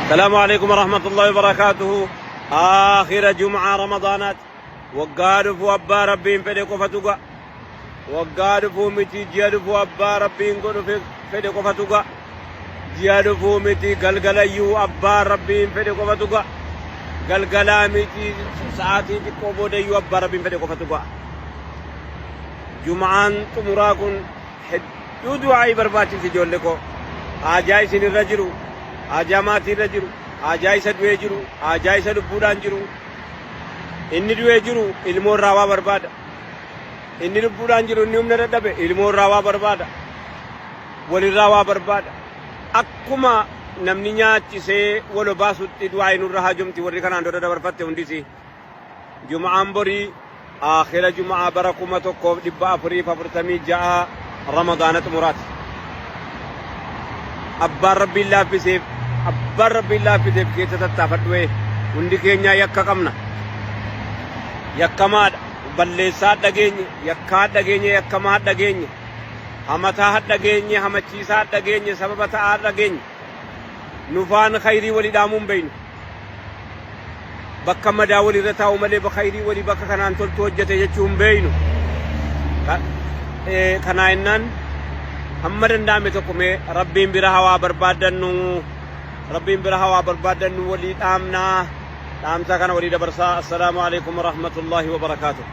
Salaamu alaikum warahmatullahi wabarakaatuhu. Aakhira Jum'aa Ramadaanaati. Waggaa dhufu abbaa Rabbiin fedhe qofatu ga'a. Waggaa dhufuu miti ji'a dhufu abbaa Rabbiin godhu fedhe qofatu ga'a. Ji'a dhufuu miti galgalayyuu abbaa Rabbiin fedhe qofatu ga'a. Galgalaa miti sa'aatii xiqqoo boodayyuu abbaa Rabbiin fedhe qofatu ga'a. Jum'aan xumuraa kun hedduu du'aa'ii barbaachifti ijoollee koo. Haajaa isin irra jiru, haajaa maatii irra jiru, haajaa isa du'ee jiru, haajaa isa lubbuudhaan jiru. Inni du'ee jiru ilmoo irraa waa barbaada. Inni lubbuudhaan jiru inni humna dadhabe ilmoo irraa waa barbaada. Walirraa waa barbaada. Akkuma namni nyaachisee wal obaasutti du'aa'ii nurra haajomti warri kanaan dura dabarfatte hundisi. Jum'aan borii aakhira Jum'aa bara 1446 Ramadaana xumuraati. Abbaan Rabbiin laaffiseef abbaan Rabbiin laaffiseef keessa tattaafadhu ee hundi keenyaa yakka qabna. Yakkamaadha. Balleessaa dhageenye, yakkaa dhageenye, yakkamaa dhageenye, hamataa dhageenye, hamachiisaa dhageenye, sababa ta'aa dhageenye. Nufaan khayrii walii dhaamuu hin beeknu. Bakka madaa walii irra taa'u malee khayrii walii bakka kanaan toltu hojjete jechuu hin beeknu. Kanaa jennaan hamma danda'ame tokko mee Rabbiin bira hawaa barbaaddannu Rabbiin bira hawaa barbaaddannu walii dhaamnaa dhaamsa kana walii dabarsaa. Assalaamu alaikum warahmatullaahi wabarakaatuh.